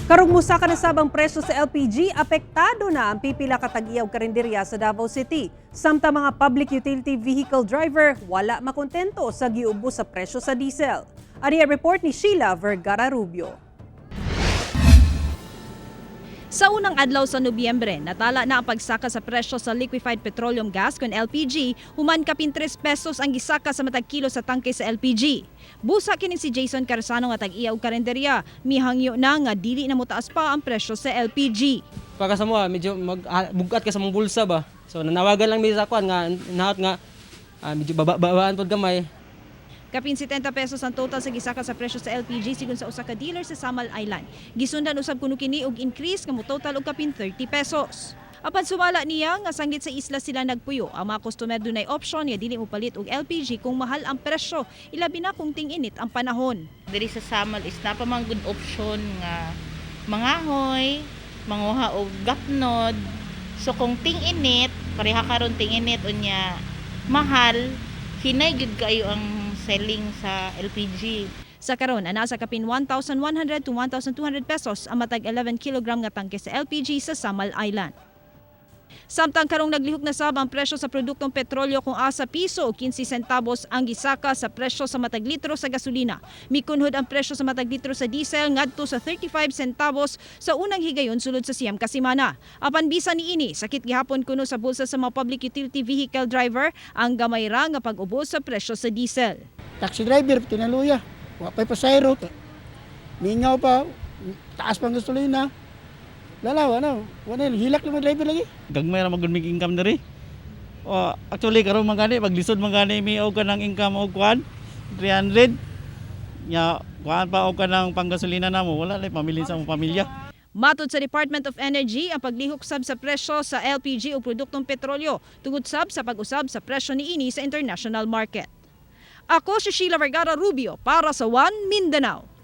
Karong musaka na sab ang presyo sa LPG, apektado na ang pipila ka tag-iya og karinderya sa Davao City. Samtang mga public utility vehicle driver wala makontento sa giubos sa presyo sa diesel. Ani ang report ni Sheila Vergara Rubio. Sa unang adlaw sa Nobyembre, natala na ang pagsaka sa presyo sa liquefied petroleum gas kon LPG, human kapin 3 pesos ang gisaka sa matag kilo sa tangke sa LPG. Busa kini si Jason Carsano nga tag-iya og karinderya, mihangyo na nga dili na motaas pa ang presyo sa LPG. Pagka sa mo, medyo bugat ka sa mong bulsa ba. So nanawagan lang mi sa kuan nga naot nga medyo babaan pod gamay. Kapin 70 pesos ang total sa gisaka sa presyo sa LPG sigon sa usa ka dealer sa Samal Island. Gisundan usab kuno kini og increase nga mototal og kapin 30 pesos. Apan sumala niya nga sanglit sa isla sila nagpuyo, ang mga customer dunay option nga dili mopalit og LPG kung mahal ang presyo, ilabi na kung ting-init ang panahon. Diri sa Samal is naa pa man good option nga mangahoy, manguha og gapnod. So kung ting-init, pareha karon ting-init unya mahal, hinay gyud kayo ang selling sa LPG. Sa karon ana sa kapin 1,100 to 1,200 pesos ang matag 11 kilogram nga tangke sa LPG sa Samal Island. Samtang karong naglihok na sab ang presyo sa produktong petrolyo kung asa piso o 15 centavos ang gisaka sa presyo sa matag litro sa gasolina. Mikunhod ang presyo sa matag litro sa diesel ngadto sa 35 centavos sa unang higayon sulod sa 9 ka semana. Apan bisan niini, sakit gihapon kuno sa bulsa sa mga public utility vehicle driver ang gamay ra nga pag-ubos sa presyo sa diesel. Taxi driver, tinaluya. Wa pa'y pasahero. Mingaw pa, taas pang gasolina. Lala, wala. Wala, hilak naman driver lagi. Gagmay ra magud mig income diri. Oh, actually karon man gani paglisod man gani mi og kanang income og kuan 300 nya kuan pa og kanang panggasolina namo, wala lay pamilya sa among pamilya. Matod sa Department of Energy, ang paglihok sab sa presyo sa LPG o produktong petrolyo tungod sab sa pag-usab sa presyo niini sa international market. Ako si Sheila Vergara Rubio para sa One Mindanao.